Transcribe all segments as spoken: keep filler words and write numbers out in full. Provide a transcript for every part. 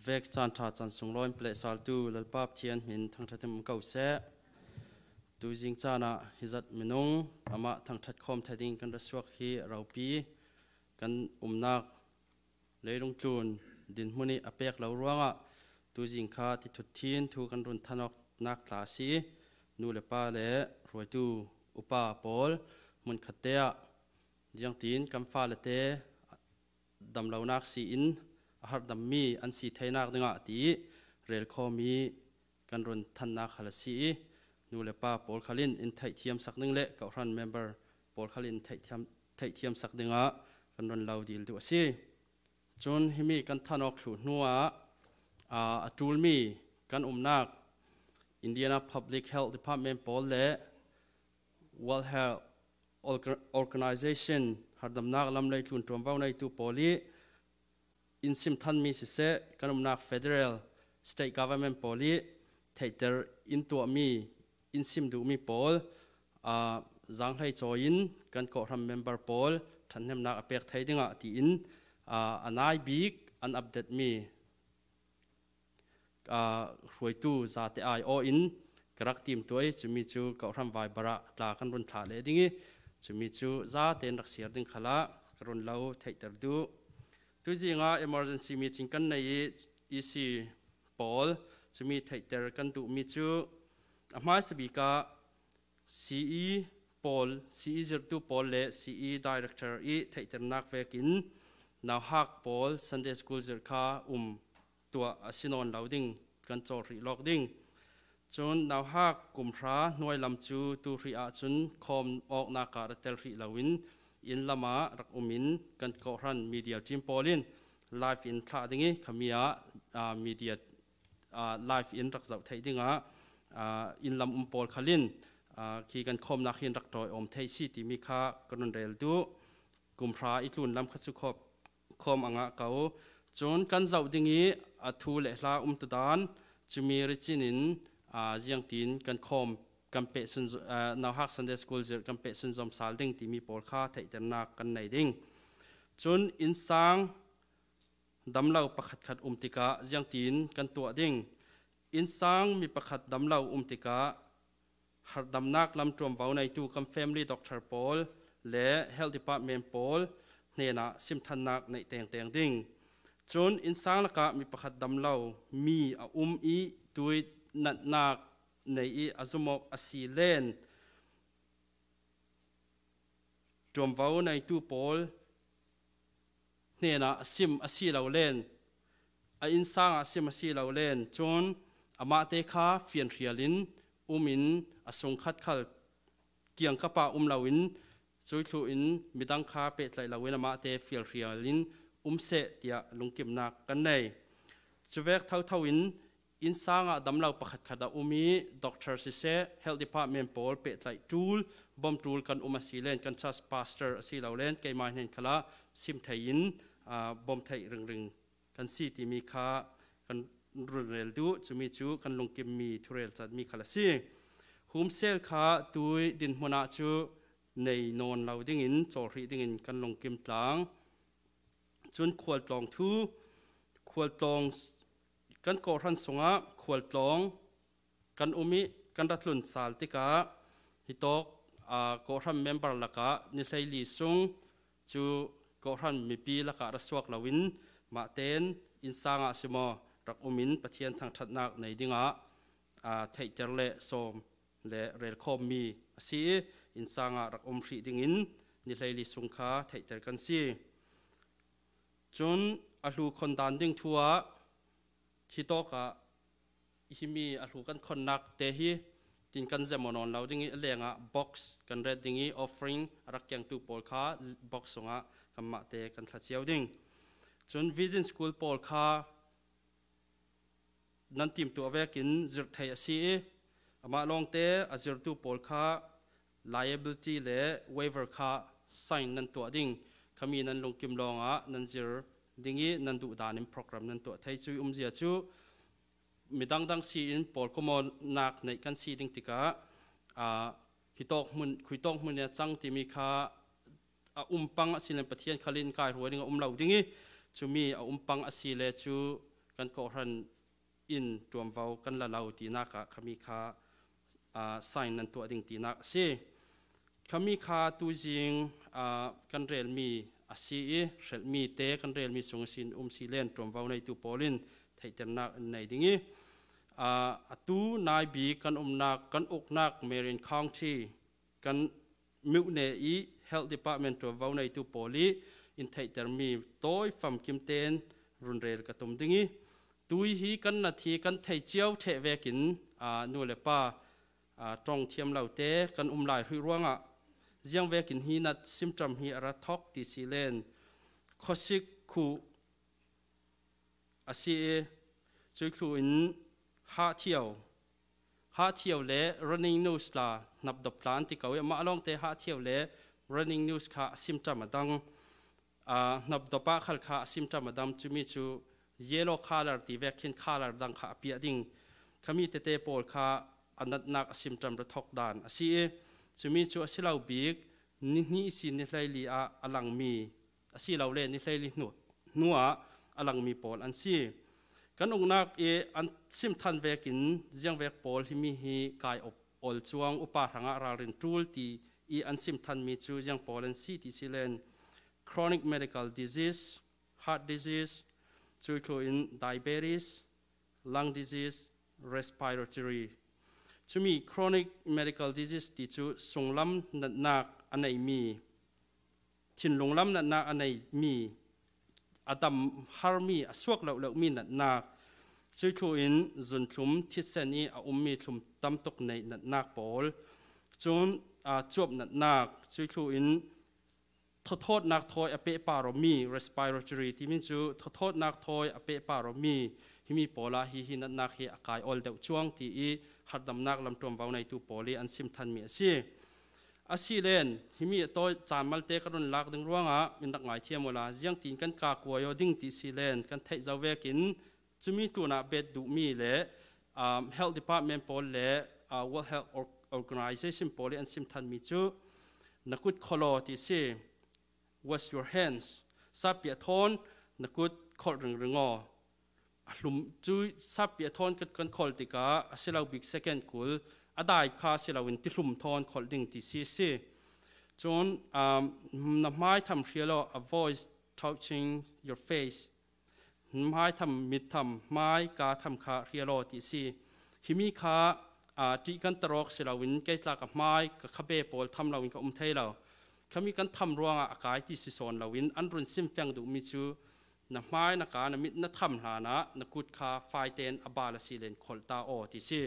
Vek caan ṭha caan sunglawi in palehsaltu Lalpa Pathian hmin thangṭhat in um ko seh. Tuzing caan ah hizat minung amah thangṭhat khawm thei ding kan ra suak hi a ropi kan umnak leilung tlun dinhmun ih a pek lo ruangah tuzing kha tithut thin thu kan run than awknak tla a si. Nu le pa le hruaitu upa pawl hmunkhatte ah ziangtin kan fale te damlonak si in a harhdammi an si theinak dingah ti relkhawm ih kan run thannak khal a si ih, nu le pa pawl khal in in theihthiamsak ding le kohhran member pawl khal in theihthiam, theihthiamsak dingah kan run lo dil duh a si. Cun himi kan than awk thluh hnuah, aa, a ṭulmi kan umnak Indiana Public Health Department pawl le World Health Orga-, Organization harhdamnak lam leitlun ṭuanvo neitu pawl ih in sim thanmi siseh, kan umnak federal, state government pawl ih theihter in tuahmi, in sim duhmi pawl, aa, zaanghlei cawi in kan kohhran member pawl ṭhathnemnak a pek thei dingah tiin, aa, a nai bik an update mi, aa, hruaitu zate ai aw in ka rak timtuah ih, cumi cu kohhran vaibar ah tla kan run thlah leh ding ih, cumi cu zate in rak siar ding khalah ka run lo theihter duh. Tuzingah emergency meeting kan nei ih, E C pawl, cumi theihter kan duhmi cu a hmaisa bik ah C E pawl, C E zirhtu pawl le C E director ih theihternak vekin nauhak pawl Sunday school zirh kha um tuah a si nawn lo ding kan cawl hrih lawk ding. Cun nauhak kum hra hnuai lam cu tu hrih ahcun khawm awknak ah ra tel hrih loin inn lam ah rak um in kan kohhran media team pawl in live in thlah ding ih khami ah, aa, media, aa, live in rak zoh theih dingah, aa, inn lam um pawl khal in, aa, khi kan khawmnak hi in rak ṭawi awm theih si timi kha ka run rel duh. Kum hra ih tlun lam kha cu khawm, khawm a ngah ko. Cun kan zoh ding ih a thu le hla umtudan cumi ricin in, aa, ziangtin kan khawm kan pehsun, aa, nauhak Sunday school zirh kan pehsun zom sal ding timi pawl kha theihternak kan nei ding. Cun innsang damlo pakhatkhat um tikah ziangtin kan tuah ding? Innsang mi pakhat damlo um tikah harhdamnak lam ṭuanvo neitu kan family doctor pawl le health department pawl hnenah simthannak neih tengteng ding. Cun innsang lakah mi pakhat damlo mi a um ih tui natnak nei ih a zum awk a si len, ṭuanvo neitu pawl hnenah a sim a si lo len, a innsang ah a sim a si lo len, cun amahte kha fianhrial in um in a sungkhat khal kiangkap ah um loin cuih thluh in midang kha pehtlaih loin amahte fianhrial in um seh tiah lungkimnak kan nei. Cuvek thotho in innsang ah damlo pakhatkhat a um ih doctor siseh, health department pawl pehtlaih ṭul, bawm ṭul kan um a si len, kan church pastor a si lo len, keimah hnen khalah sim thei in, aa, bawm theih ringring kan si timi kha kan run rel duh. Cumi cu kan lungkimmi thurel canmi khal a si. Hum sale kha tui dinhmun ah cu nei nawn lo dingin cawl hrih dingin kan lungkim tlang. Cun khualtlawng thu, khualtlawng, kan kawhhran sungah khualtlawng kan um ih kan ra tlun sal tikah hitawk, aa, kawhhran member lakah ni hleili sung cu kawhhran mipi lakah ra suak loin mahten innsang ah si maw rak um in Pathian thangṭhatnak nei dingah, aa, theihter le sawm le relkhawmmi a si ih innsang ah rak um hrih dingin ni hleili sung kha theihter kan si. Cun a hlu khon dan ding thu ah hitawk ah himi a hlu kan khonnak te hi tin kan zem aw nawn lo ding ih a lengah box kan ret ding ih offering a rak kengtu pawl kha box sungah kanmah te kan thla cio ding. Cun Vision School pawl kha nan timtuah vekin zirh thei a si ih amah lawngte a zirtu pawl kha liability le waiver kha sign nan tuah ding. Khami nan lungkim lawngah nan zir ding ih nan duhdan in program nan tuah thei. Cuih umzia cu midang dang si in pawl kawmawnak neih kan si ding tikah, aa, hitawk hmun, khuitawk hmun in a cang timi kha a um pang a si le Pathian khal in kai hruai ding a um lo ding ih cumi a um pang a si le cu kan kawhhran in ṭuamvo kan la lo tinak ah khami kha, aa, sign nan tuah ding tinak a si. Khami kha tuzing, aa, kan relmi a si i, hrelhmi te kan relmi sung a sin um si len ṭuamvo neitu pawl in theihternak in nei ding i, aa, atu nai bik kan umnak, kan uknak Marin County kan myone i Health Department ṭuamvo neitu pawl i in theihtermi tawi famkim tein run rel ka tum ding i, tui hi kan nat hi kan thei cio ṭheh vekin, aa, nu le pa, aa, ṭong thiam lo te kan um lai hruih ruangah ziang vekin hi nat symptom hi a ra thawk ti si len, khawsik khuh a si i, cui thlu in hahthiau, hahthiau le running nose tla, hnapdop tla an ti ko i, amah lawngte hahthiau le running nose kha a symptom a dang, aa, hnapdop ah khal kha a symptom a dang, cumi cu yellow color ti vek khin color dang kha a piah ding. Khami tete pawl kha a natnak a symptom ra thawk dan a si i, cumi cu a si lo bik, ni hnih i sin ni hleili ah a langmi, a si lo le ni hleili hnu, hnuah a langmi pawl an si. Kan uknak i an sim than vekin ziang vek pawl himi hi kai op, ol cuang, upa hrangah ralrin ṭul ti i an sim thanmi cu ziang pawl an si ti si len, chronic medical disease, heart disease, cui thlu in diabetes, lung disease, respiratory. Cumi chronic medical disease ti cu sunglam natnak a neimi, thinlung lam natnak a neimi, a dam harmi, a suak loh lohmi natnak, cui thlu in zunthlum thisen i a ummi thlum tam tuk neih natnak pawl, cun, aa, cuap natnak, cui thlu in thawthawtnak thawi a pehpar awmi, respiratory timi cu thawthawtnak thawi a pehpar awmi, himi pawl ah hi, hi natnak hi a kai ol deuh cuang ti i harhdamnak lam ṭuamvo neitu pawl i an sim thanmi a si. A si len, himi a tawi caan malte ka run lak ding ruangah in rak ngaithiam uhla, ziangtin kan ka kuai aw ding ti si len kan theih zo vekin, cumi tlunah bet duhmi le, um, Health Department pawl le, uh, World Health Or-, Organization pawl i an sim thanmi cu, na kut kholh aw ti si. Wash your hands. Sappiah thawn na kut kholh ringring aw. A hlum cu sappiah thawn kan, kan kholh tikah a si lo bik second kul, a dai kha si loin tihlum thawn kholh ding ti si si. Cun, um, na hmai tham hrial aw, avoid touching your face. Hmai tham, mit tham, hmai ka tham kha hrial aw ti si. Himi kha, aa, ṭih kan tarawk si loin kei tla ka hmai, ka khabe pawl tham loin ka um thei lo. Khami kan tham ruangah a kai ti si sawn loin an run sim feng duhmi cu na hmai, na ka, na mit na tham hlanah na kut kha faiten a bal a si len kholh ta aw ti si.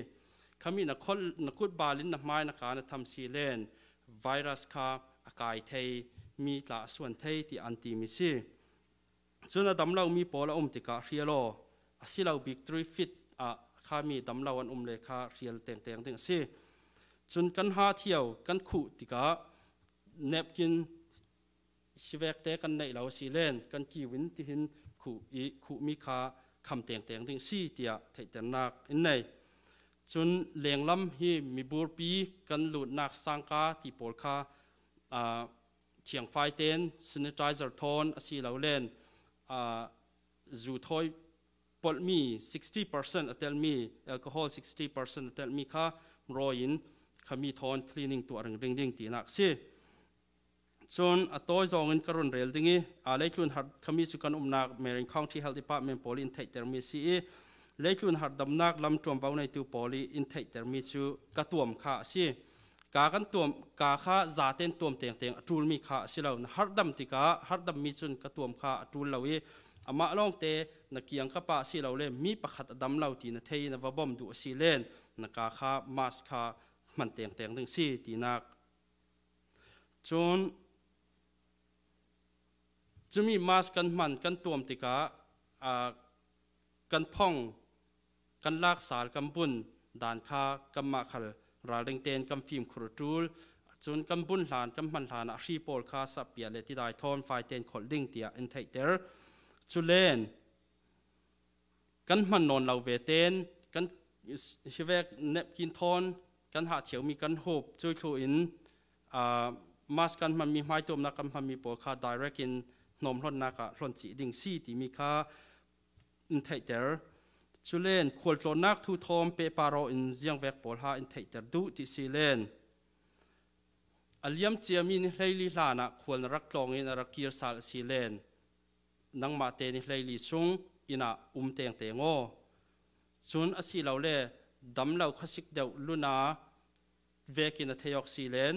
Khami na kholh, na kut balin na hmai, na ka na tham si len virus kha a kai thei, mi tla a suan thei ti an timi si. Cun a dam lomi pawl a um tikah hrial aw, a si lo bik three feet ah kha mi dam lo an um le kha hrial tengteng ding a si. Cun kan hahthiau, kan khuh tikah napkin hi vekte kan neih lo a si len kan kiu in tihin khuh i khuhmi kha kham tengteng ding a si tiah theihternak in nei. Cun lenglam hi miburpi kan lutnak sangka ti pawl kha, aa, thiangfai tein sanitizer thawn a si lo len, aa, zu thawi polhmi sixty percent a telmi, alcohol sixty percent a telmi kha rawi in khami thawn cleaning tuah ringring ding tinak a si. Cun a tawi zawngin ka run rel ding i, aa, leitlun harh khami cu kan umnak Marin County Health Department pawl in theihtermi a si i, leitlun harhdamnak lam ṭuamvo neitu pawl i in theihtermi cu ka tuam kha a si. Ka kan tuam, ka kha zaten tuam tengteng a ṭulmi kha a si lo. Na harhdam tikah harhdammi cun ka tuam kha a ṭul lo i, amah lawngte na kiangkap ah a si lo le mi pakhat a dam lo ti na thei i na va bawm duh a si len na ka kha mask kha hman tengteng ding si tinak. Cun cumi mask kan hman, kan tuam tikah, aa, kan phong, kan laksal, kan bun dan kha kanmah khal ralring tein kan fimkhur a ṭul. Cun kan bun hlan, kan hman hlan ah hri pawl kha sappiah le tidai thawn faiten kholh ding tiah in theihter. Culen kan hman nawn lo ve tein kan hi vek napkin thawn kan hahthiauhmi kan hup, cui thlu in, aa, mask kan hmanmi, hmaituamnak kan hmanmi pawl kha direct in hnawmhlonnak ah hlon cih ding si timi kha in theihter. Culen khualtlawnnak thu thawm pehpar aw in ziangvek pawl ha in theihter duh ti silen, a liam ciami ni hleili hlanah khual na rak tlawngin a rak kir sal a silen, nangmahte ni hleili sung innah um tengteng aw. Cun a si lo le damlo khasik deuh luna vekin a thei awk silen,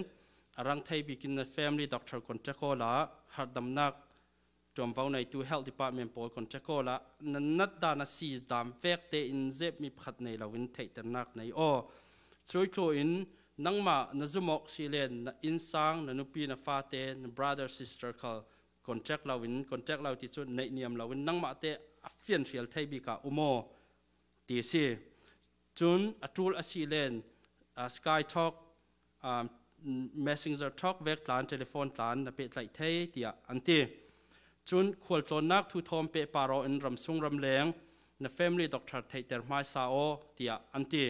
a rang thei bikin na family doctor contact aw la, harhdamnak ṭuanvo neitu health department pawl contact aw la, na natdan a si dam vekte in zepmi pakhat nei loin theihternak nei aw. Cuih tluin nangmah na zum awk silen, na innsang, na nupi, na fate, na brother sister khal contact loin, contact lo ti cu neihniam loin nangmahte a fianhrial thei bikah um aw ti a si. Cun a ṭul a silen, a, Skype talk, a, Messenger talk vek tlan, telephone tlan na pehtlaih thei tiah an ti. Cun khualtlawnnak thu thawm pehpar aw in ramsung ramleng na family doctor theihter hmaisa aw tiah an ti.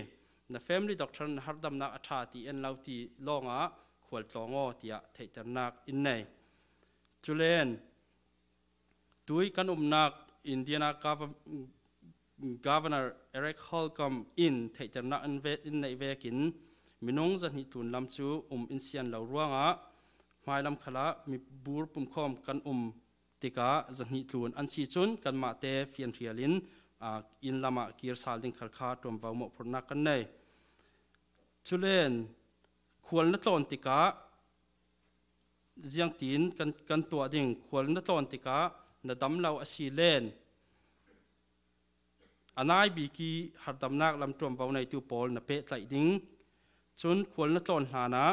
Na family doctor na harhdamnak a ṭha ti en lo ti lawngah khualtlawng aw tiah theihternak in nei. Culen tui kan umnak Indiana Gov-, Governor Eric Holcomb in theihternak in ve-, in neih vekin minung zahnih tlun lam cu um in sian lo ruangah hmailam khalah mibur pumkhawm kan um tikah zahnih tlun an si cun kanmahte fianhrial in, aa, inn lamah kir sal ding khal kha ṭuanvo mawhphurhnak kan nei. Culen khual na tlawn tikah ziangtin kan, kan tuah ding? Khual na tlawn tikah na dam lo a si len a nai bik ih harhdamnak lam ṭuanvo neitu pawl na pehtlaih ding. Cun khual na tlawn hlanah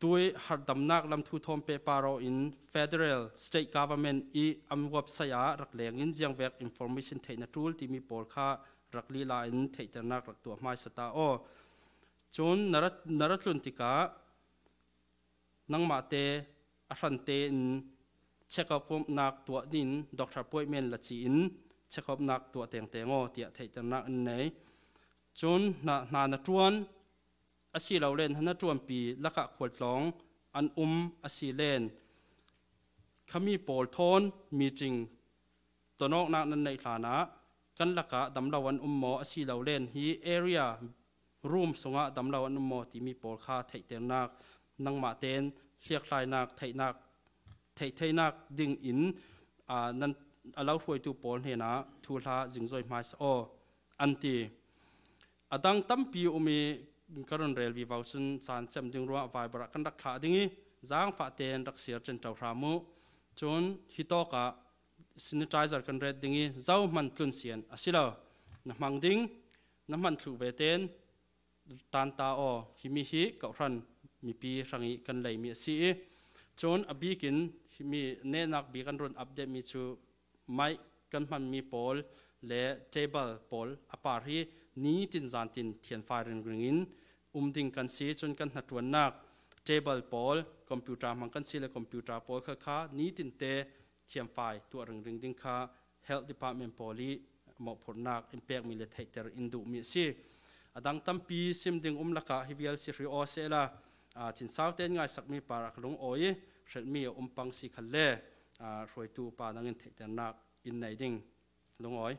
tui harhdamnak lam thu thawm pehpar aw in federal, state government ih an website ah rak leng in ziangvek information theih na ṭul timi pawl kha rak lila in theihternak rak tuah hmaisa ta aw. Cun na ra, na ra tlun tikah nangmahte a hrante in check-up nak tuah in, doctor appointment la ci in check-up nak tuah tengteng aw tiah theihternak in nei. Cun hna, hna na ṭuan a si lo len hna na ṭuanpi lakah khualtlawng an um a si len khami pawl thawn meeting tonawknak nan neih hlanah kan lakah damlo an um maw, a si lo len hi area room sungah damlo an um maw timi pawl kha theihternak, nangmah ten hliakhlainak theihnak, theih theinak ding in, aa, nan a lo hruaitu pawl hnenah thuhla zingzoi hmaisa aw an ti. A dang tampi um ih ka run rel vivo cun caan cem ding ruangah Viber ah kan rak thlah ding ih zaangfah tein rak siar ṭenṭo hram uh. Cun hitawkah sanitizer kan ret ding ih zohman tlunsian a si lo. Na hmang ding, na hman thluh ve tein tanta aw. Himi hi kawhhran mipi hrangih kan leimi a si ih cun a bikin himi nehnak bik an run update mi cu mic kan hmanmi pawl le table pawl a par hi nitin zantin thianfai ringring in um ding kan si. Cun kan hnaṭuannak table pawl, computer hmang kan si le computer pawl kha, kha nitin te thianfai tuah ringring ding kha health department pawl ih mawhphurhnak in pekmi le theihter in duhmi a si. A dang tampi sim ding um lakah hi vial si hrih aw sehla, aa, thinsau tein ngaisakmi par a ka lungawi ih hretmi a um pang si khalle, aa, hruaitu pa nangin theihternak in nei ding. Lungawi.